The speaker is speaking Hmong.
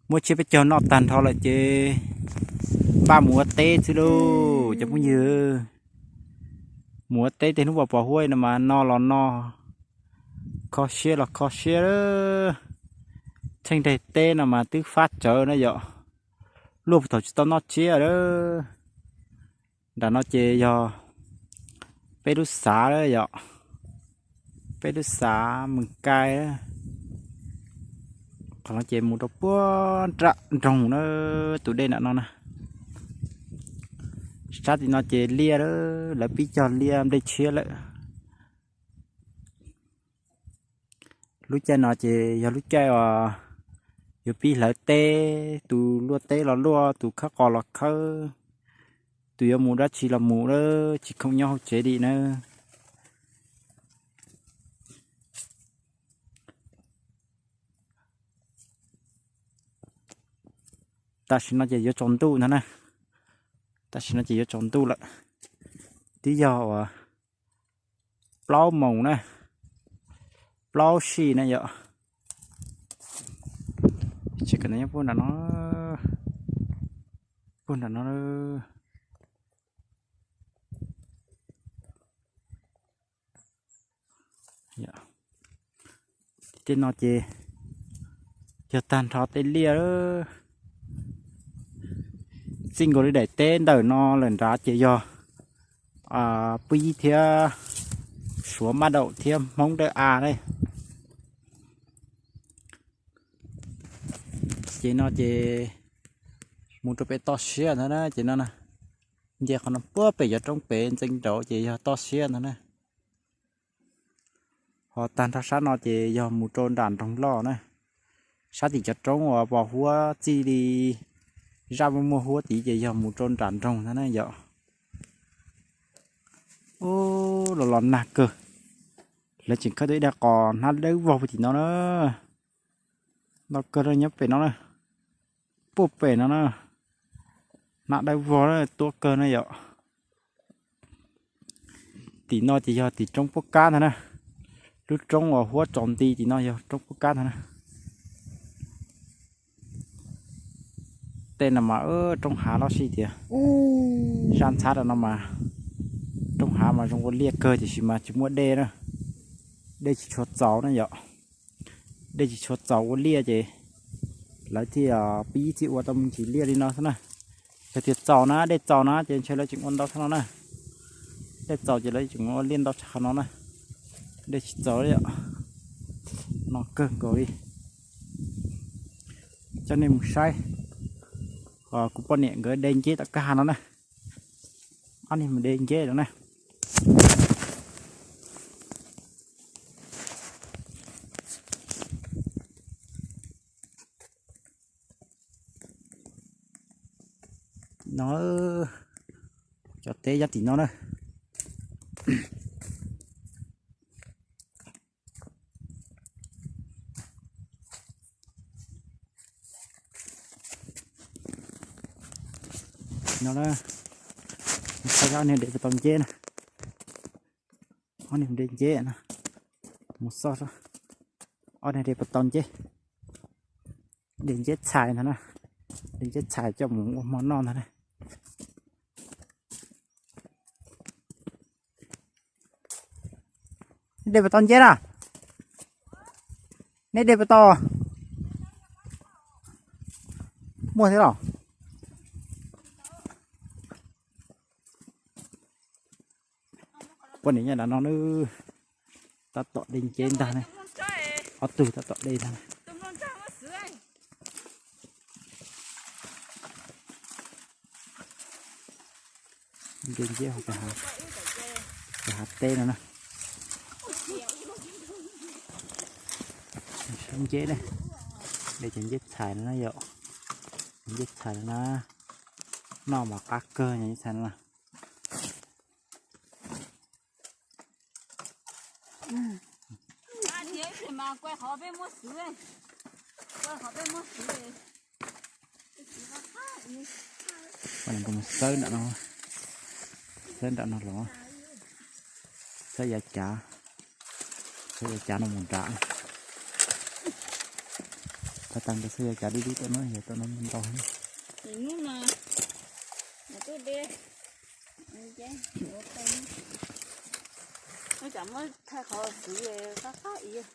Muab tsiab peb caug noj tag nrho lawm ces npaj mus ua teb xwb lauj cov phooj ywg. Mus ua teb tej hnub pos pos huab no mas no los no, kho siab los kho siab. Tsheej daim teb no mas twb fab tsawv na yom, luaj puag thaum tsis tau noj tsiab lawm. Nram no ces yog peb lub xav yom, peb lub xav Mees Kai. Qhov no ces mus rau puag nram nroog na, tus dej nram no na. Sab tim no ces liaj, lawv pib cog liaj nplej tshiab lawm. Lub caij no ces yog lub caij uas yuav pib hlawv teb, tus luaj teb los luaj, tus khawb qos los khawb, tus yuav mus dab tsi los mus, tsis khoom nyob hauv tsev li na. Tam sim no ces yuav tsaus ntuj ntag na. Tam sim no ces yuav tsaus ntuj lawm. Twb yog uas plaub moos na, plaub sij na yom. Tsev kawm ntawv nyob puag nram no, puag nram no. Tej no ces yog tag nrho tej liaj. Txij nkaus li daim teb ntawm no lawm nrad ces yog Pub Yib thiab Suav Mab Daum thiab Hmoob Dawb A ne. Ces no ces mus rau pem toj siab ntag na, ces no na, nce qhov no puag pem cov roob pem ntxeev nraud ces yog toj siab ntag na. Ho tag nrho sab no ces yog mus rau nram nroog loj na. Sab tim cov roob uas pos huab txij li zaj muaj muaj huab tid ces yog mus rau nram nroog ntag na yom. Ub, los los nag kawg. Lawv tseem khawb tau ib daig qos hnab dawb vog puag tim no na. Ntau kawg nyob pem no na, puag pem no na, hnab dawb vog na, tuab kawg na yom. Tim no ces yog tim roob puab kab ntag na. Lub roob uas huab tsaus nti tim no yog roob puab kab ntag na. Tej no mas roob hav loj sij tias, zaj ntxhab rau no mas roob hav mas zoo ua liaj kawg tiam sis mas tsis muaj dej na, dej tsis tshua txaus na yom. Dej tsis tshua txaus ua liaj ces lawv thiaj, Pub Yib thiaj ua tau me ntsis liaj li no xwb na. Yog tias txaus na, dej txaus na ces ntshe lawv tseem ua ntau tshaj no na. Dej txaus ces lawv tseem ua liaj ntau tshaj qhov no na. Dej tsis txaus li, no kawg nkaus li. Coj nej mus saib, kuv poj niam nkawd de nceb tom kwj ha no na. Ob niag mus de nceb no na. No, cov teb nyob tim no na. No na, saib ob niag de puas tau nceb na. Ob niag de nceb na, mus xauj ob niag de puas tau nceb. De nceb txhais ntag na, de nceb txhais coj mus ua hmo noj ntag na. Neb de puas tau nceb na? Neb de puas tau? Muaj thiab los? Poj niam nyob nram no na, tab tom de nceb ntag ne. Ob tug tab tom de ntag ne. De nceb hauv cov hav teb no na. Saib nceb ne, de cov nceb txhais no na yom. Nceb txhais no na, noj mas qab kawg nceb txhais no na. Mus xawb nram no, xawb nram no los, xawb yav cav, xawb yav cav no mus nram. Tag tag ntawd xwb, yog cav dub dub tom no, yog tom no ntau heev. Nim no mas, tus dej, no tsam muab thaij qhov xwb qab qab ib.